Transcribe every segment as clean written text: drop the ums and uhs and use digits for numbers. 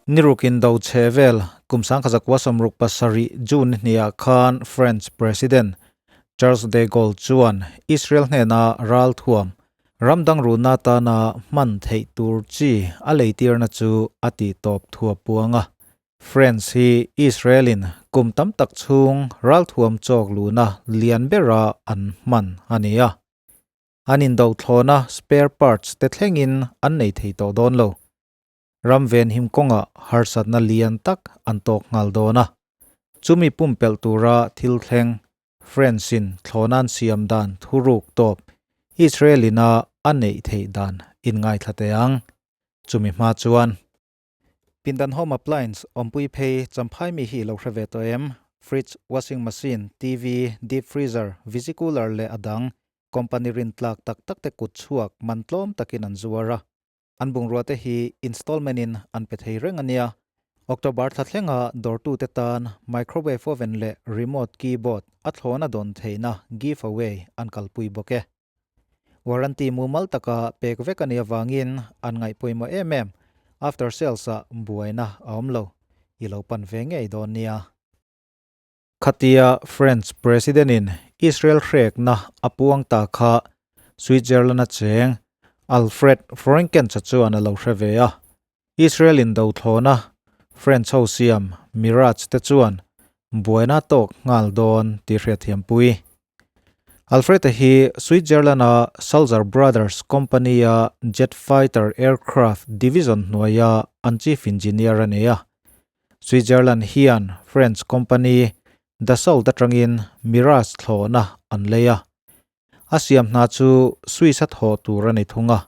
Nirukin do che vel kum 1967 June hnia khan French President Charles de Gaulle chuan Israel hnena ral thuam ramdang runa tana man thei tur chi a leitir na chu ati top thua puanga France hi Israelin kum tam tak chung ral thuam chok luna lian bera an man ania anin do thlona spare parts te thlengin an nei thei to don lo ram ven him konga harsat na lian tak an tok ngal dona chumi pumpel tura thil thleng Francein thlonan siam dan thuruk top Israelina an nei thei dan in ngai thlateang chumi ma chuan Pindan home appliance ompui phei champhai mi hi lo hreve to em fridge, washing machine, TV, deep freezer, visi cooler le adang company rin tlak tak tak te kut chuak mantlom takin an zuara an bungrua te hi installment in an pe thei reng ania October thla door tu te tan microwave oven le remote keyboard a thlona don theina giveaway an kalpui boke warranty mumal taka pek vek ani awangin an ngai poimo em em after sales a buaina a awmlo ilo pan ve ngei dawn nia khatia French president in Israel hrek na apuang ta kha Switzerland a cheng Alfred Franken cha chuan a lo hreve a Israel in do thlona French ho siam Mirage te chuan buaina tok ngal don ti hriathiam pui Alfred hi Switzerland a Sulzer Brothers Company a jet fighter aircraft division hnuaia an chief engineer ania Switzerland hian French company Dassault atangin Mirage thlona an leia a siam hna chu Swiss a thaw tur ani thunga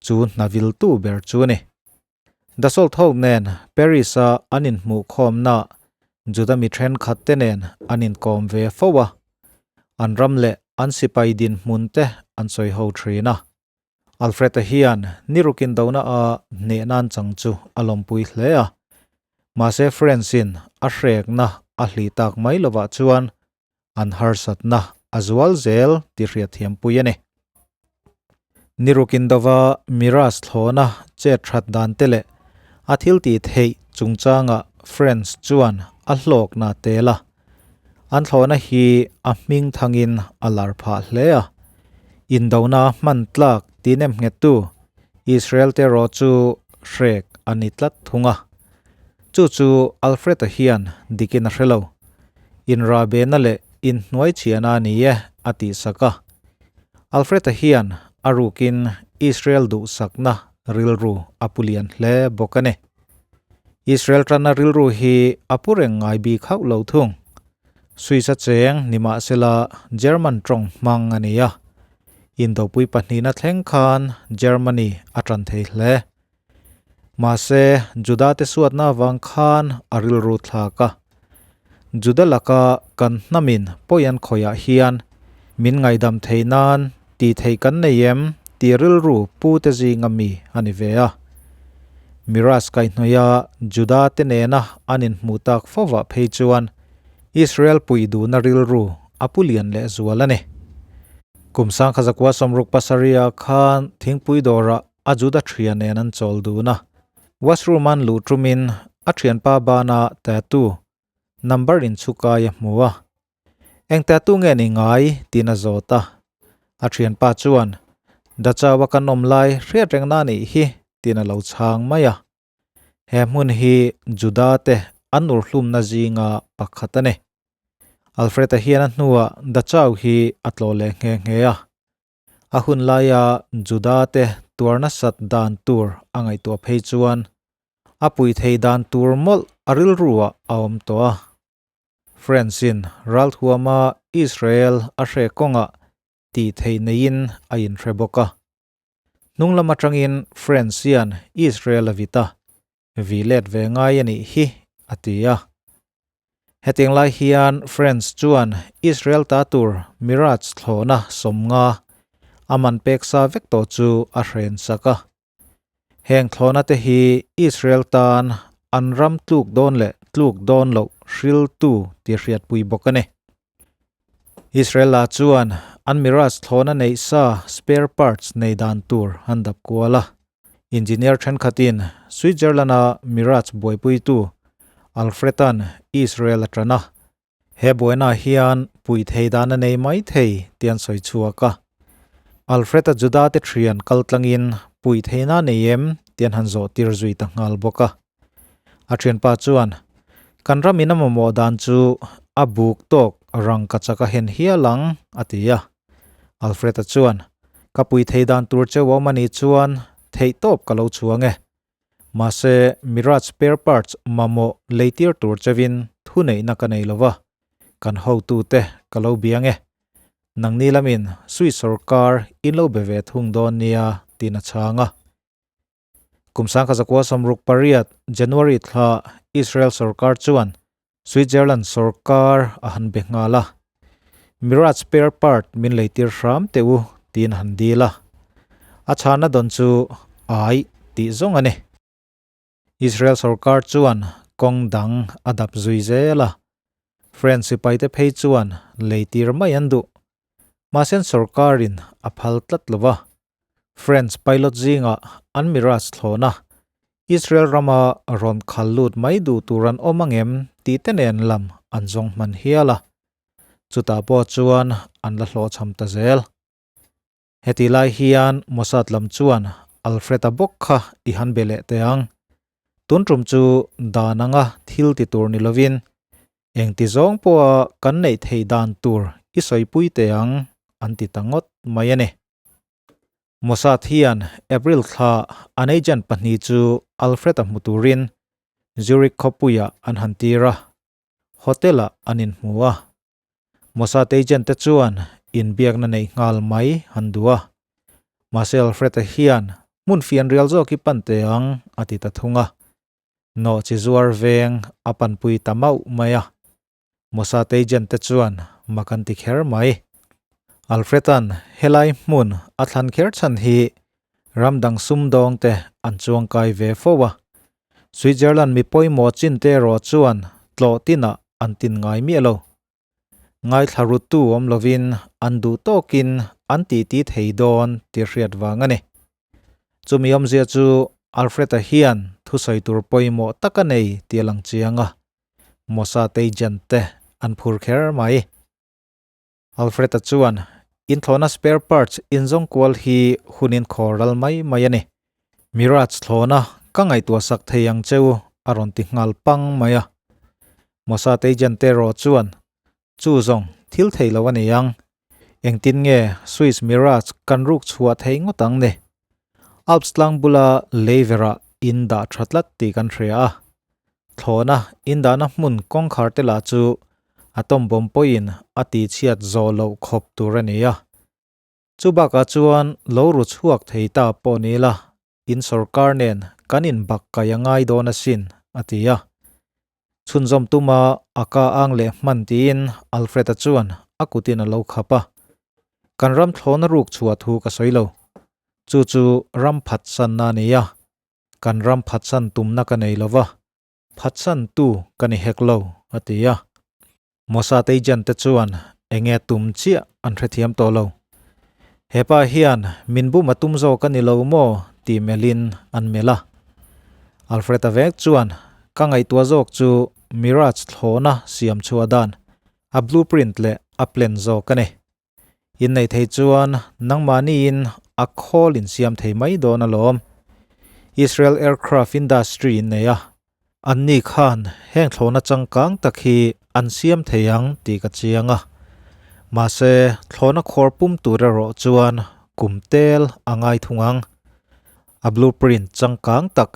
chu hnavil tu ber chu ni Dassault ho nen Paris a anin hmu khawm na juda mi then khat te nen anin kawm ve fowa an ram le an sipai din hmun te an soi ho thina Alfred hian nirukin dona a ne nan chang chu alompui hle a mase Francin a hrek na a hli tak mai lova chuan an harsat na azual zel ti hriat thiam pui ani nirukin dawa miras thlona che that dan tele a thil ti thei chungchanga France chuan a hlok na tela an thlona hi a hming thangin alar pha hle a indona man tlak tinem ngetu Israel te ro chu hrek ani tlat thunga chu chu Alfred hian dikin a hrelo in ra be na le in hnuai chiana ni e ati saka Alfred hian arukin Israel du sakna rilru apulian hle bokane Israel tana rilru hi apureng ngai bi khau lo thung Suisa cheng nima sela German trong mang ania Indo pui pahnina thleng khan Germany atran thei hle ma se Juda te suat na wang khan aril ru thlaka Juda laka kan namin poyan khoya hian min ngaidam theinan ti thei kan neiem ti ril ru pu te zi ngami ani ve a Miras kai hnoya Juda te nena anin hmutak fowa phei chuan Israel pui du na ril ru apulian le zualane kumsang khazakwa somruk pasaria khan thingpui dora ajuda thian nen an chol du na washroom an lu trumin a thian pa bana tattoo number in chuka ya hmuwa eng tattoo nge ni ngai tina zota a thian pa chuan dachawa kan om lai hriat reng na ni hi tina lo chang maya he hmun hi juda te anur hlum na zinga pakhatane Alfred hian a hnuwa dachaw hi atlo le nge nge a a hun laia juda te tuarna sat dan tur angai tu phei chuan a pui thei dan tur mol aril ruwa a awm to a Francin ral thuama Israel a hre konga ti thei neiin a in hre bawk a hnung lam atangin Francian Israel avita vilet ve ngai ani hi atia heting lai hian France chuan Israel ta tur Mirage thlona somnga aman peksa vek to chu a hren saka heng thlona te hi Israel tan an ram tluk don le tluk don lo hril tu ti hriat pui bawk ani Israel la chuan an Mirage thlona nei sa spare parts nei dan tur han dap kuala Engineer thenkhatin Switzerland-a Mirage buaipuitu Alfred-a'n Israel a tan a, he buainaah hian puih thei dan a nei mai thei tih an sawi chhuak a. Alfred-a Juda-te thian kal tlangin puih theihna a nei em tih an han zawh tir zui ta nghal bawk a. A thianpa chuan, Kan ram in a mamawh dan chu a buk tawk rangka chak a hen hial ang, a ti a. Alfred-a chuan, Ka pui thei dan tur cheu awm a nih chuan theih tawp ka lo chhuang e. Mahse, Mirage spare parts mamawh leitir tur cheuin thuneihna ka nei lo va, kan hotute ka lo biang e. Nangni lamin Swiss sorkar in lo be ve thung dawn nia, tiin a chhang a. Kum 1968 January thla Israel sorkar chuan Switzerland sorkar a han be nghal a, Mirage spare part min leitir hram teh u tiin a han dil a. A chhana dawn chu ai tih zawng a ni. Israel sorkar chuan kawng dang a dap zui zel a, French sipaite phei chuan leitir mai an duh. Mahse sorkarin a phal tlat lo va, French pilot zingah an Mirage thlawhna Israel rama rawn khal lut mai duh tur an awm angem tih te nen lam an zawng hman hial a, chutah pawh chuan an la hlawhchham ta zel. Heti lai hian Mossad lam chuan Alfred-a bawk kha i han be leh teh ang. Tun tum chu dan anga thil ti tur ni lovin engti zawng pawha kan neih theih dan tur i sawipui teh ang an ti ta ngawt mai a ni. Mossad hian April thla an agent pahnih chu Alfred-a hmu turin Zurich khawpuiah an han tir a, hotel-ah an inhmu a. Mossad agent te chuan inbiakna neih nghal mai han duh a, mahse Alfred-a hian hmun fianrial zawk hi pan teh ang a ti ta thung a, nawhchi zuar veng a panpui ta mauh mai a. Mossad agent te chuan mak an ti kher mai. Alfred-a'n helai hmun a thlan kher chhan hi ram dang sumdawng te an chuangkai ve fo a. Switzerland mi pawimawh chin te erawh chuan tlawh tinah an tin ngai miah lo. Ngaithla ruttu awm lovin an duh tawkin an titi thei dawn tih hriat vang a ni. Chumi awmzia chu Alfred-a hian thusawi tur pawimawh tak a nei tih a lang chiang a. Mossad agent te an phur kher mai. Alfred-a chuan, Inthlawhna spare parts inzawng kual hi hun inkhawr ral mai mai a ni. Mirage thlawhna ka ngaihtuah sak thei ang che u a rawn ti nghal pang mai a. Mossad agent te erawh chuan, Chu zawng thil thei lo a ni ang. Engtin nge Swiss Mirage kan ruk chhuah thei ngawt ang ni? Alps tlang bula leiverah in dah tha tlat tih kan hria a. Thlawhna in dahna hmun kawngkhar te lah chu atom bomb pawhin a tihchhiat zawh loh khawp tur a ni a. Chu bakah chuan lo ru chhuak thei ta pawh ni ila in sorkar nen kan inbak kai a ngai dawn asin, a ti a. Chhunzawm tuma a ka ang leh hman tiin Alfred-a chuan a kutin a lo khap a. Kan ram thlawhna ruk chhuah thu ka sawi lo. Chu chu ram phatsanna a ni a. Kan ram phatsan tumna ka nei lo va, phatsantu ka ni hek lo, a ti a. Mossad agent te chuan enge tum chiah an hrethiam tawh lo. He pa hian min bum a tum zawk a ni lo maw tih melhin an melh a. Alfred-a vek chuan ka ngaihtuah zawk chu Mirage thlawhna siam chhuah dan a blueprint leh a plan zawk a ni. Inneih thei chuan nangmahniin a khawl insiam thei mai dawn alawm. Israel Aircraft Industry in nei a, anni khan heng thlawhna changkang tak hi an siam thei ang tih ka chiang a. Mahse, thlawhna khawr pum tur erawh chuan kum tel a ngai thung ang. A blueprint changkang tak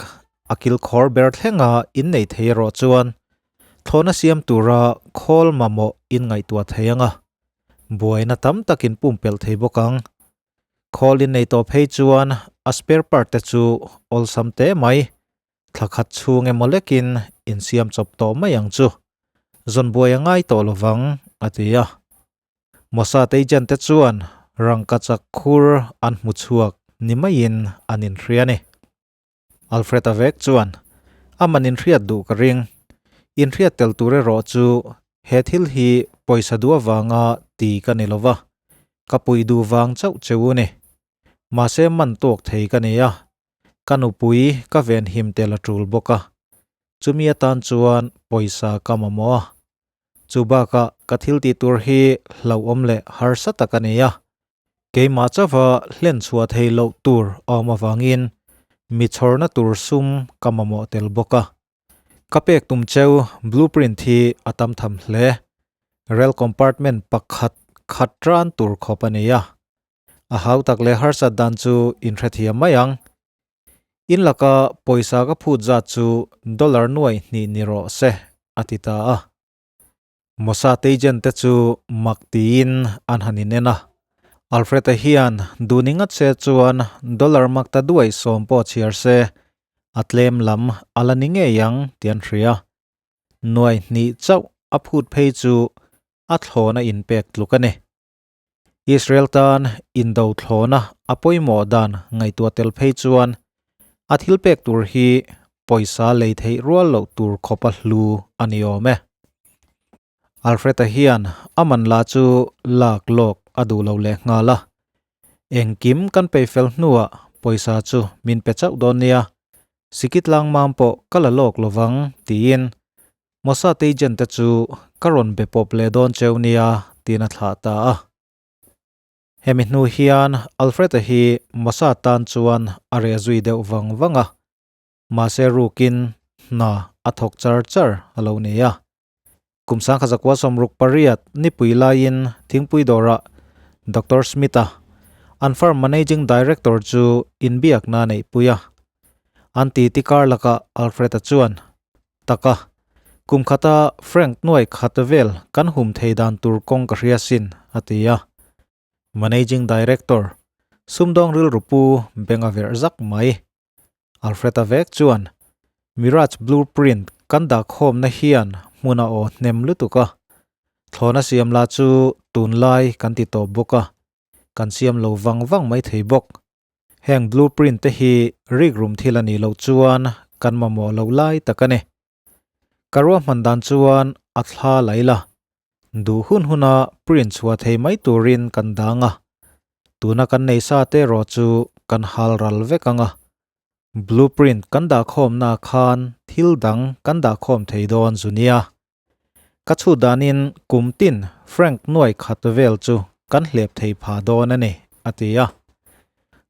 a kilkhawr ber thlenga inneih thei erawh chuan thlawhna siam tura khawl mamawh inngaihtuah thei ang a. Buaina tam takin pumpelh thei bawk ang. Khawl in nei tawh phei chuan a spare part te chu awlsam teh mai. Thla khat chhung emaw lekin insiam chawp tawh mai ang chu. Zawn buai a ngai tawh lovang, a ti a. Mossad agent te chuan rangkachak khur an hmu chhuak ni maiin an inhria a ni. Alfred-a vek chuan, A man inhriat duh ka ring. Inhriat tel tur erawh chu he thil hi pawisa duh avanga ti ka ni lova, ka puih duh vang chauh che u ni. Mahse man tawk thei ka ni a. Ka nupui ka venhim tel a tul bawk a, chumi atan chuan pawisa ka mamawh a. Chu bakah ka thil tih tur hi hlauhawm leh harsa tak a ni a, keimah chauha hlen chhuah thei loh tur a awm avangin mi chhawrna tur sum ka mamawh tel bawk a. Ka pek tum cheu blueprint hi a tam tham hle. Rail compartment pakhat khat tan tur khawp a ni a. A hau tak leh harsat dan chu in hrethiam mai ang. In laka pawisa ka phut zat chu dollar nuai hnih ni rawh se, a ti ta a. Mossad agent te chu mak tiin an han inen a. Alfred-a hian duh ni ngat se chuan dollar mak ta duai sawm pawh chhiar se, a tlem lam a la ni ngei ang tih an hria. Nuai hnih chauh a phut phei chu a thlawna inpek tluk a ni. Israel tan indo thlawna a pawimawh dan ngaihtuah tel phei chuan a thil pek tur hi pawisa lei theih rual loh tur khawpa hlu a ni awm e. Alfred-a hian a man la chu lak lawk a duh lo leh nghal a, Engkim kan pei fel hnuah pawisa chu min pe chauh dawn nia, sikit lang mam pawh ka la lawk lovang tiin Mossad agent te chu ka rawn be pawp leh dawn cheu nia tiin a thlah ta a. Hemi hnu hian Alfred-a hi Mossad tan chuan a reh zui deuh vang vang a, mahse rukin hna a thawk char char a lo ni a. Kum sangkha zakua 68 nipui laiin thingpui dawrah Doctor Smith-a, an firm managing director chu inbiakna a neihpui a. An titi kar lakah Alfred-a chuan, Taka, kum khata Frank nuai khat vel kan hum thei dan tur kawng ka hria sin, a ti a. Managing Director, sumdawng rilru pu Benga verh zak mai. Alfred-a vek chuan, Mirage Blueprint kan dah khawmna hian hmun a aw hnem lutuk a, thlawna siam la chu tunlai kan ti tawp bawk a, kan siam lo vang vang mai thei bawk. Heng blueprint te hi rikrum thil a nih loh chuan kan mamawh loh lai tak a ni. Ka ruahman dan chuan a thla lai la, duh hun huna print chhuah thei mai turin kan dang a, tuna kan nei sa te erawh chu kan hal ral vek ang a. Blueprint kan dahkhawmna khan thil dang kan dahkhawm thei dawn zu nia. Ka chhut danin kum tin frank nuai khat vel chu kan hlep thei pha dawn a ni, a ti a.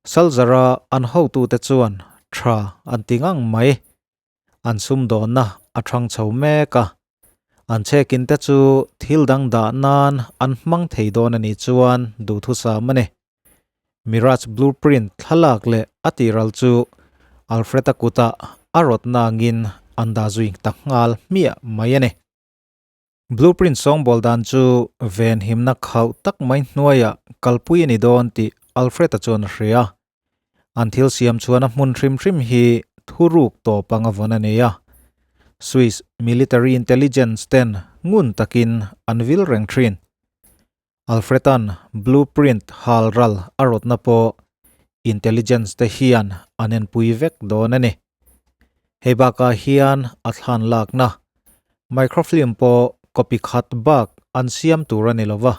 Salzara an hotute chuan tha an ti ngang mai. An sumdawnna a thang chho mek a. An chhekin te chu thil dang dah nan an hmang thei dawn a nih chuan duhthusam a ni. Mirage blueprint thlalak leh a tihral chu Alfred-a kutah a rawtna angin an dah zui ta nghal hmiah mai a ni. Blueprint sawngbawl dan chu venhimna khauh tak mai hnuaiah kalpui a ni dawn tih Alfred-a chuan a hria. An thil siam chuan a hmun hrim hrim hi thuruk tawp anga vawn a nei a. Swiss military intelligence ten ngun takin an vil reng thin. Alfred-a'n blueprint hal ral a rawtna pawh intelligence te hian an enpui vek dawn a ni. Hei bakah hian a thlan lakna microfilm pawh copy khat bak an siam tur a ni lo va.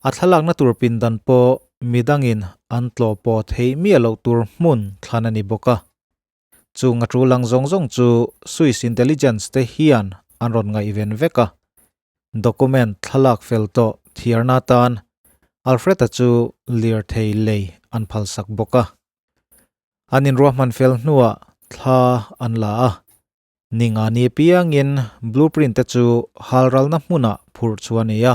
A thlalakna tur pindan pawh midangin an tlawh pawh theih miah loh tur hmun thlan a ni bawk a. Chung a tul ang zawng zawng chu Swiss intelligence te hian an rawn ngaihven vek a. Document thlalak fel tawh thiarna atan Alfred-a chu lirthei lei an phalsak bawk a. An inruahman fel hnuah thla an la a. Ninga ni piangin blueprint te chu halralna hmunah phurh chu a ni a.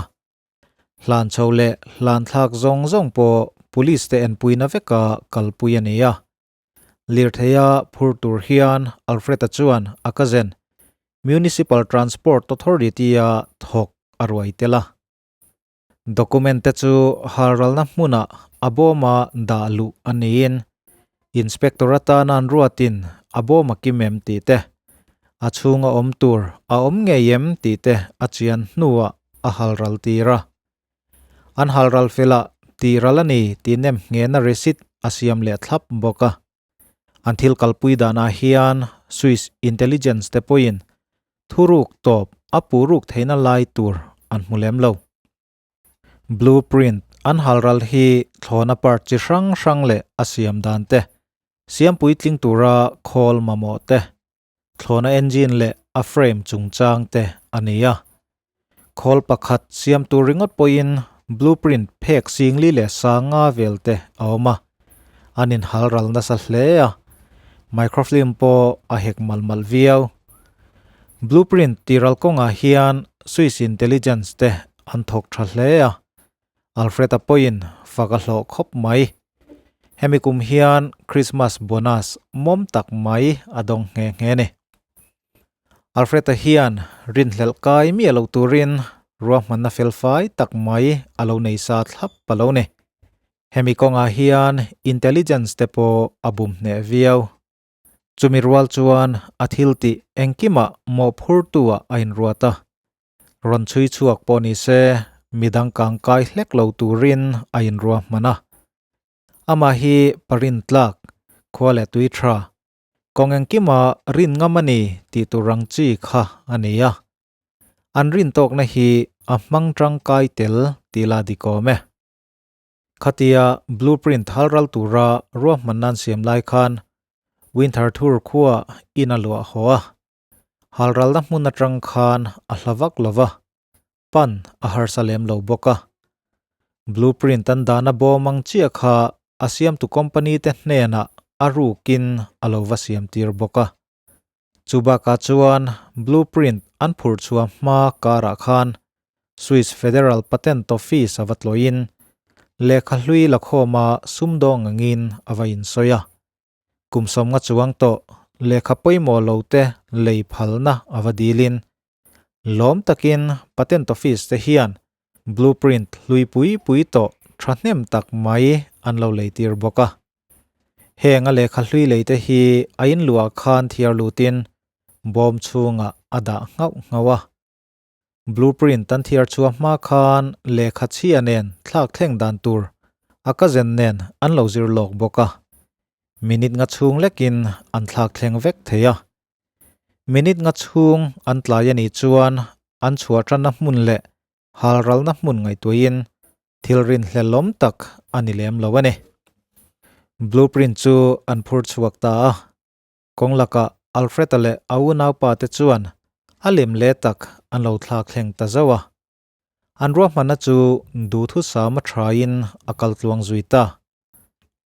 Hlan chho leh hlan thlak zawng zawng pawh police te enpuina veka kalpui a ni a. Lirtheia phur tur hian Alfred-a chuan a cousin, Municipal Transport Authority-a thawk a ruai tel a. Document te chu halralna hmunah a bawma dah luh a niin Inspector atana an ruatin a bawm a kim em tih te, a chhunga awm tur a awm ngei em tih te a chian hnuah a halral tir a. An halral felah tihral a ni tih nem nghehna receipt a siam leh thlap bawk a. An thil kalpui danah hian Swiss intelligence te pawhin thuruk tawp a puh ruk theihna lai tur an hmu lem lo. Blueprint an halral hi thlawna part chi hrang hrang leh a siam dan te, Siam puitling tura khawl mamawh te, thlawhna engine leh a frame chungchang te a ni a. Khawl pakhat siam tur ringawt pawhin blueprint phek singli leh sanga vel te a awm a, an inhal ral nasa hle a, microfilm pawh a hek malh malh viau. Blueprint tihral kawngah hian Swiss intelligence te an thawk tha hle a, Alfred-a pawhin fak a hlawh khawp mai. Hemi kum hian Christmas bonus mawm tak mai a dawng nghe nghe a ni. Alfred-a hian rinhlelh kai miah lo turin ruahmanna felfai tak mai a lo nei sa thlap a lo ni. Hemi kawngah hian intelligence te pawh a bum hneh viau. Chumi rual chuan a thil tih engkimah mawhphurtu-ah a inruat a. Rawn chhui chhuak pawh ni se midang kangkai hlek lo turin a inruahman a. Amah hi parin tlak, khua leh tui tha, kawng engkima rin ngam a ni tih tur ang chi kha a ni a. An rin tawkna hi a hmang tangkai tel tih la dik awm e. Khatia blueprint halral tura ruahmanna an siam lai khan Winter Thur khua in a luah haw a. Halralna hmun atang khan a hla vak lo va, pan a harsa lem lo bawk a. Blueprint an dahna bawm ang chiah kha a siamtu company te hnenah a rukin a lo va siam tir bawk a. Chu bakah chuan blueprint an phurh chhuah hma karah khan Swiss Federal Patent Office a va tlawhin lehkha hlui la khawma sumdawng angin a va insawi a. Kum sawmnga chuang tawh lehkha pawimawh lo te lei phalna a va dilin lawm takin Patent Office te hian blueprint hlui pui pui tawh thahnem tak mai an lo leitir bawk a. Heng a lehkha hlui lei te hi a inluah khan thiar lutin bawm chhungah a dah nghauh nghauh a. Blueprint an thiar chhuah hma khan lehkha chhia nen thlak thleng dan tur a cousin nen an lo zir lawk bawk a. Minute nga chhung lekin an thlak thleng vek thei a. Minute nga chhung an tlai a nih chuan an chhuah tanna hmun leh halralna hmun ngaihtuahin thil rinhlelawm tak a ni lem lo a ni. Blueprint chu an phur chhuak ta a, kawng lakah Alfred-a leh a unaupa te chuan a lem leh tak an lo thlak thleng ta zauh a. An ruahmanna chu duhthusam a thain a kal tluang zui ta.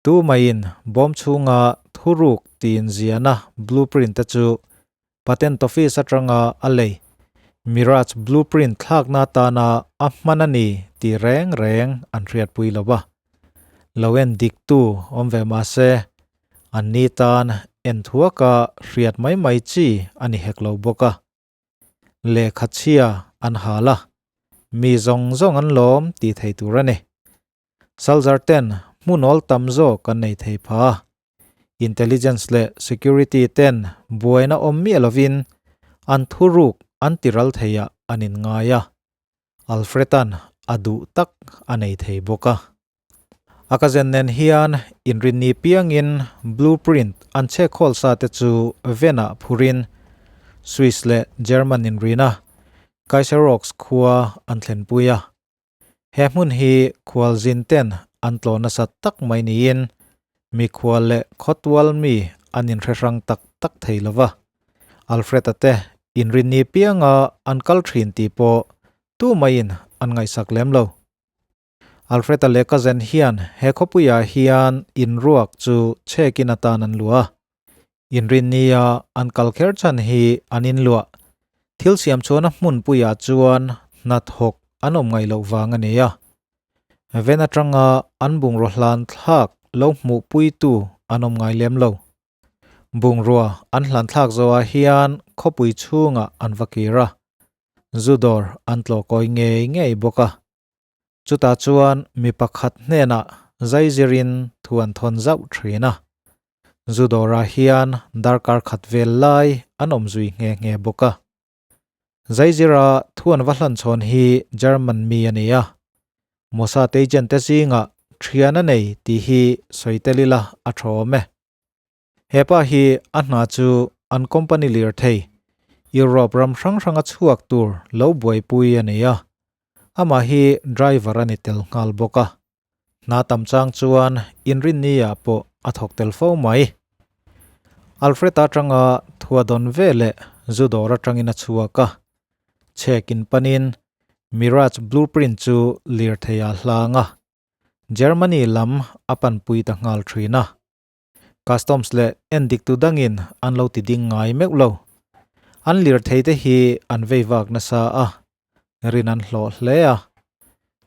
Tu maiin bawm chhunga thuruk tiin ziahna blueprint te chu Patent Office atanga a lei Mirage blueprint thlakna atana a hman a ni tih reng reng an hriatpui lo va. Lo en diktu awm ve mah se, an ni tan en thuaka hriat mai mai chi a ni hek lo bawk a. Lehkha chhia an hal a, mi zawng zawng an lawm tih thei tur a ni. Salzar ten hmun awl tam zawk an nei thei pha a, intelligence leh security ten buaina awm miah lovin an thuruk an tiral theiah an inngai a, Alfred-a'n a duh tak a nei thei bawk a. A cousin nen hian inrinni piangin blueprint an chhekhawl sa te chu Venah phurin Swiss leh German inrina Kaiseraux khua an thlenpui a. He hmun hi khualzin ten an tlawh nasa tak mai niin mikhual leh khawtual mi an inhre hrang tak tak thei lo va. Alfred-a te inrinni pianga an kal thin tih pawh tumaiin an ngaihsak lem lo. Alfred-a leh cousin hian he khawpuiah hian inruak chu chhekin atan an luah a. Inrinnia an kal kher chhan hi an inluah. Thil siam chhuahna hmunpuiah chuan hnathawk an awm ngaih loh vang a ni a. Ven atanga an bungraw hlan thlak lo hmuhpuitu an awm ngai lem lo. Bungrua an hlan thlak zawhah hian khawpui chhungah an va kir a, zu dawr an tlawh kawi ngei ngei bawk a. Chutah chuan mi pakhat hnenah zaizirin thu an thawn zauh thin a. Zu dawrah hian darkar khat vel lai an awm zui nghe nghe bawk a. Zaizira thu an va hlan chhawn hi German mi a ni a. Mossad agent te zingah thian a nei tih hi sawi tel ila a tha awm e. Hepa hi a hna chu an company lirthei Europe ram hrang hranga chhuak tur lo buaipui a ni a, amah hi driver a ni tel nghal bawk a. Hna tam chang chuan inrinni ah pawh a thawk tel fo mai. Alfred atanga thua dawn veleh zu dawr atangin a chhuak a, chhekin panin Mirage blueprint chu lirthei a hlang a, Germany lam a panpui ta nghal thin a. Customs leh endiktu dangin an lo ti ding ngai meuh lo. An lirthei te hi an vei vak nasa a, rin an hlawh hle a.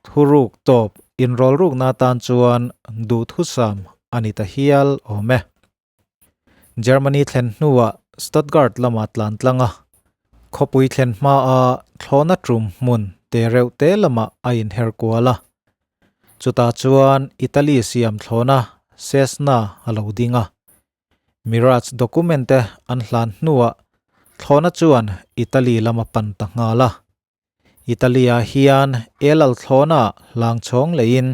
Thuruk tawp inrawlrukna atan chuan duhthusam a ni ta hial awm e. Germany thlen hnuah Stuttgart lamah tlan tlang a, khawpui thlen hmaa thlawhna tum hmun te reuh te lamah a inher kual a. Chutah chuan Italy siam thlawhna Cessna a lo ding a. Mirage document te an hlan hnuah thlawhna chuan Italy lam a pan ta nghal a. Italy-ah hian El Al thlawhna hlang chhawng leiin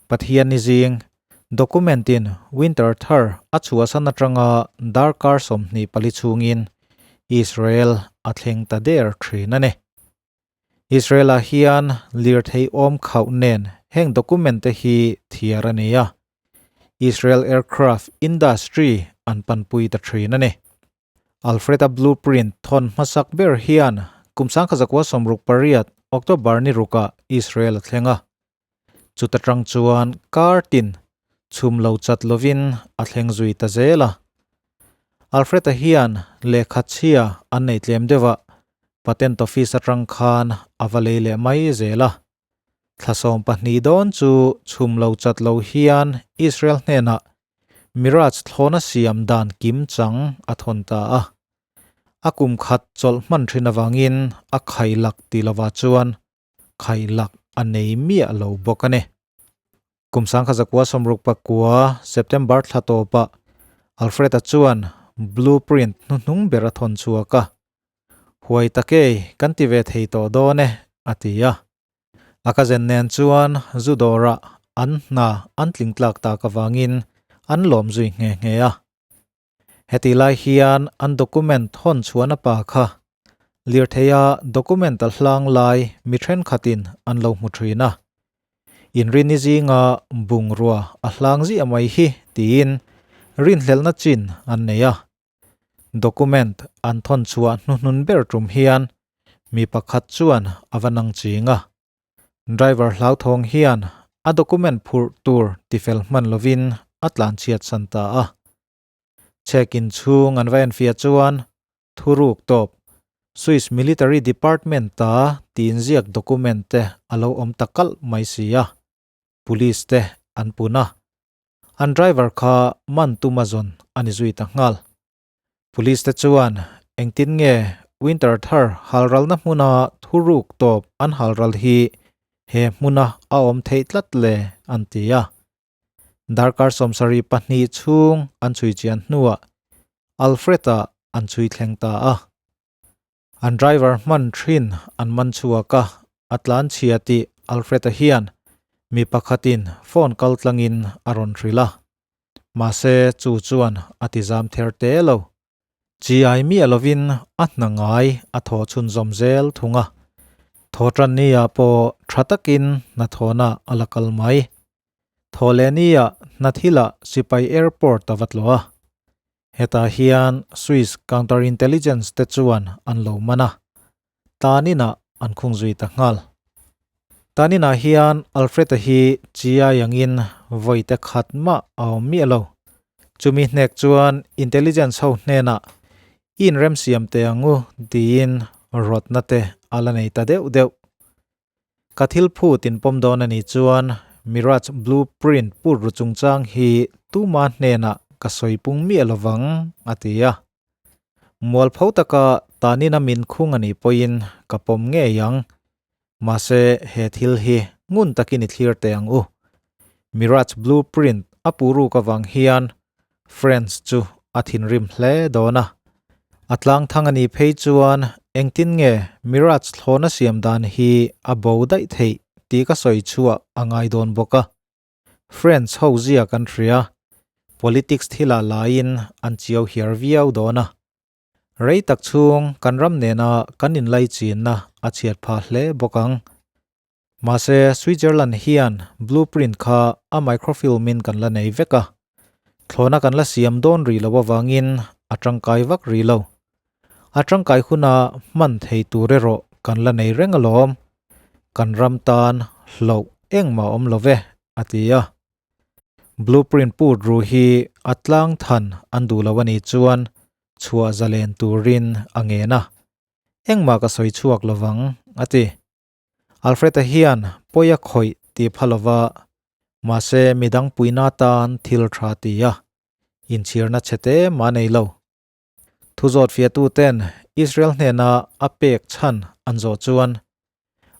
Pathian ni zing document-in Winter thar a chhuahsan atanga darkar 24 chhungin Israel a thleng ta der thin a ni. Israel-ah hian lirthei awm khauh nen heng document te hi thiar a ni a, Israel Aircraft Industry an panpui ta thin a ni. Alfred-a blueprint thawn hmasak ber hian kum 1968 October ni rukah Israel a thleng a, chuta tang chuan kar tin chhum lo chat lovin a thleng zui ta zel a. Alfred-a hian lehkha chhia an nei tlem deuh a, Patent Office atang khan a va lei leh mai zel a. Thla 12 dawn chu chhum lo chat lo hian Israel hnenah Mirage thlawna siam dan kim chang a thawn ta a. A kum khat chawlh hman thin avangin a khailak ti lovah chuan khailak a nei miah lo bawk a ni. Kum 1969 September thla tawpah Alfred-a chuan blueprint hnuhnung ber a thawn chhuak a. Huai takei kan ti ve thei tawh dawn e, a ti a. A cousin nen chuan zu dawrah an hna an tling tlak tak avangin an lawm zui nghe nghe a. Hetih lai hian an document hawn chhuahna pa kha lirtheia document a hlang lai mi thenkhatin an lo hmu thin a. Inrini zinga bungrua a hlang ziah mai hi tiin rinhlelhna chin an nei a. Document an thawn chhuah hnuhnun ber tum hian mi pakhat chuan a va nang ching a. Driver hlauthawng hian a document phurh tur tifel hman lovin a tlanchhiat san ta a. Check-in chhung an va enfiah chuan thuruk tawp Swiss Military Department ta tinziak document te a lo awm ta kalh mai si a. Police te an pun a. An driver kha man tum a zawn a ni zui ta nghal. Police te chuan engtin nge Winter thar halralna hmuna thuruk tawp an halral hi he hmuna a awm theih tlat le an ti a. Darkar 72 chhung an chhui chian hnuah Alfred-a an chhui thleng ta a. An driver hman thin an man chhuak a, a tlan chhia tih Alfred-a hian mi pakhatin phone kal tlangin a rawn hrilh a. Mahse chu chuan a ti zam ther te lo. Chi ai miah lovin a hna ngai a thaw chhunzawm zel thung a. Thaw tan ni ah pawh tha takin hnathawhna a la kal mai. Thaw leh ni ah hna thilah sipai airport a va tlawh a. Hetah hian Swiss counter intelligence te chuan an lo man a, taninah an khung zui ta nghal. Taninah hian Alfred-a hi chiai angin vawi te khat mah a awm miah lo. Chumi hnek chuan intelligence ho hnenah i inremsiam teh ang u tiin rawtna te a la nei ta deuh deuh. Ka thil phut inpawm dawn a nih chuan Mirage blueprint put ru chungchang hi tuma hnenah ka sawi pung miah lovang, a ti a. Mualpho taka tanin a min khung a nih pawhin ka pawm ngei ang. Mahse he thil hi ngun takin i thlir teh ang u. Mirage blueprint a pu ruk avang hian Friends chu a thinrim hle dawn a. A tlang thang a nih phei chuan engtin nge Mirage thlawna siam dan hi a bo daih theih tih ka sawi chhuah a ngai dawn bawk a. Friends ho zia kan hria, politics thilah laiin an chiau hiar viau dawn a. Rei tak chhung kan ram nena kan inlaichinna a chhiat phah hle bawk ang. Mahse, Switzerland hian blueprint kha a microfilm in kan la nei vek a. Thlawhna kan la siam dawn rih loh avangin a tangkai vak rih lo. A tangkai huna hman thei tur erawh kan la nei reng alawm. Kan ram tan hlauh engmah awm lo ve, a ti a. Blueprint put ru hi a tlang than an duh lo a nih chuan chhuah zalen turin a ngen a. Engmah ka sawi chhuak lovang, a ti. Alfred-a hian pawi a khawih tih pha lova, mahse midang puihna atan thil tha ti a, inchhirna chhe te mah nei lo. Thuzawt fiahtuten Israel hnena a pek chhan an zawh chuan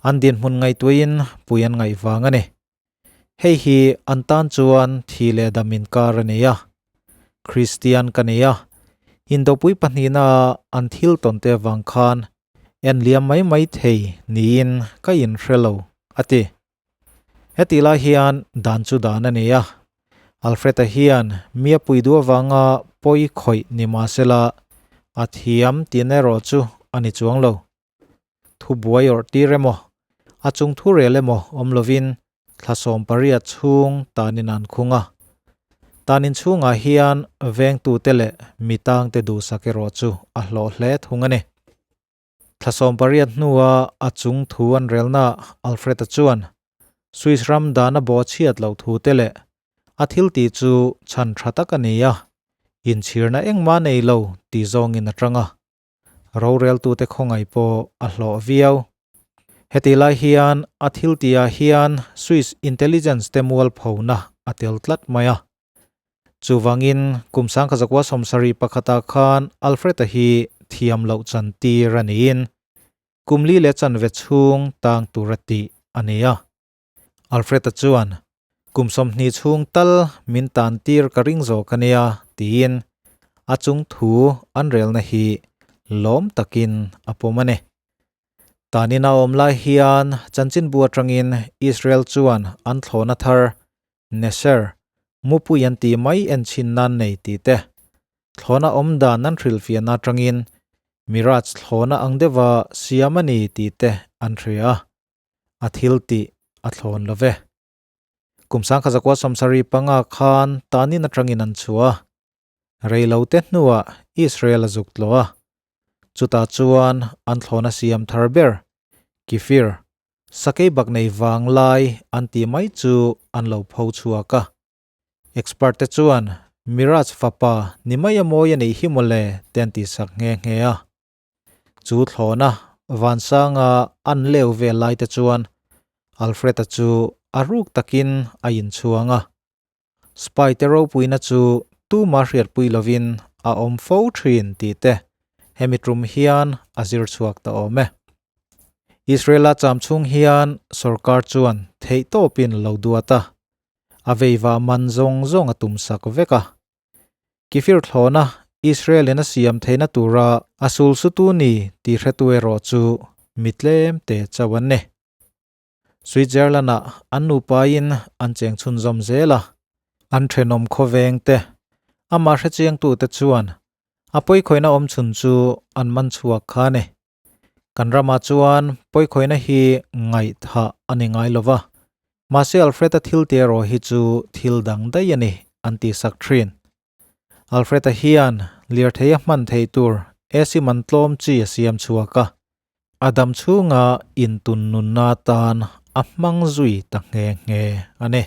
an dinhmun ngaihtuahin pui an ngaih vang a ni. Hei hi an tan chuan thi leh dam inkar a ni a. Kristian ka ni a, indopui pahnihna an thil tawn te avang khan en liam mai mai thei niin ka inhre lo, a ti. Hetih lai hian dan chu dan a ni a, Alfred-a hian mi a pui duh avanga pawi khawih ni mah sela a thiam tihna erawh chu a ni chuang lo. Thu buai awrh tir emaw, a chung thu rel emaw awm lovin thla 18 chhung tanin an khung a. Tanin chhungah hian vengtute leh mi tangte duhsak erawh chu a hlawh hle thung a ni. Thla 18 hnua a chung thu an relnaah Alfred-a chuan Swiss ram dan a bawh chhiat loh thu te leh a thil tih chu chhan tha tak a ni a, inchhirna engmah nei lo tih zawngin a tang a. Roreltute khawngaih pawh a hlawh viau. Hetih lai hian a thil tihah hian Swiss intelligence te mualphona a tel tlat mai a. Chuvangin kum 1971 khan Alfred-a hi thiam loh chan tir a niin kum li leh chanve chhung tang tur a tih a ni a. Alfred-a chuan, Kum 20 chhung tal min tan tir ka ring zawk a nia, tiin a chung thu an relna hi lawm takin a pawm a ni. Tanin a awm lai hian chanchinbu atangin Israel chuan an thlawhna thar Neser, mupui an tih mai enchhin nan nei tih te, thlawhna awm dan an hrilhfiahna atangin Mirage thlawhna ang deuha siam a ni tih te an hria a. A thil tih a thlawn lo ve. Kum 1975 khan tanin atangin an chhuah a, rei lo te hnuah Israel a zuk tlawh a. Chutah chuan an thlawna siam thar ber, Kifir, sakei bak nei vang lai an tih mai chu an lo pho chhuak a. Expert te chuan Mirage fapa ni mai a mawi a nih hi mawle te an tihsak nghe nghe a. Chu thlawhna vansanga an leu vel lai te chuan Alfred-a chu a ruk takin a inchhuang a. Spy te ropuina chu tuma hriatpui lovin a awm fo thin tih te hemi tum hian a zir chhuak ta awm e. Israel-a cham chhung hian sorkar chuan theihtawpin lo duat a, a veiva man zawng zawng a tumsak vek a. Kifir thlawhna Israel-in a siam theihna tura a sulsutu ni tih hretu erawh chu mi tlem te chauh an ni. Switzerland-ah an nupain an cheng chhunzawm zel a, an thenawm khawveng te, amah hrechiangtute chuan a pawikhawihna awmchhun chu an man chhuak kha a ni. Kan ramah chuan pawikhawihna hi ngaihthah a ni ngai lo va, mahse Alfred-a thil tih erawh hi chu thil dang daih a ni an tihsak thin. Alfred-a hian lirthei a hman theih tur AC man tlawm chi a siam chhuak a, a dam chhunga intun nunna atan a hmang zui ta nghe nghe a ni.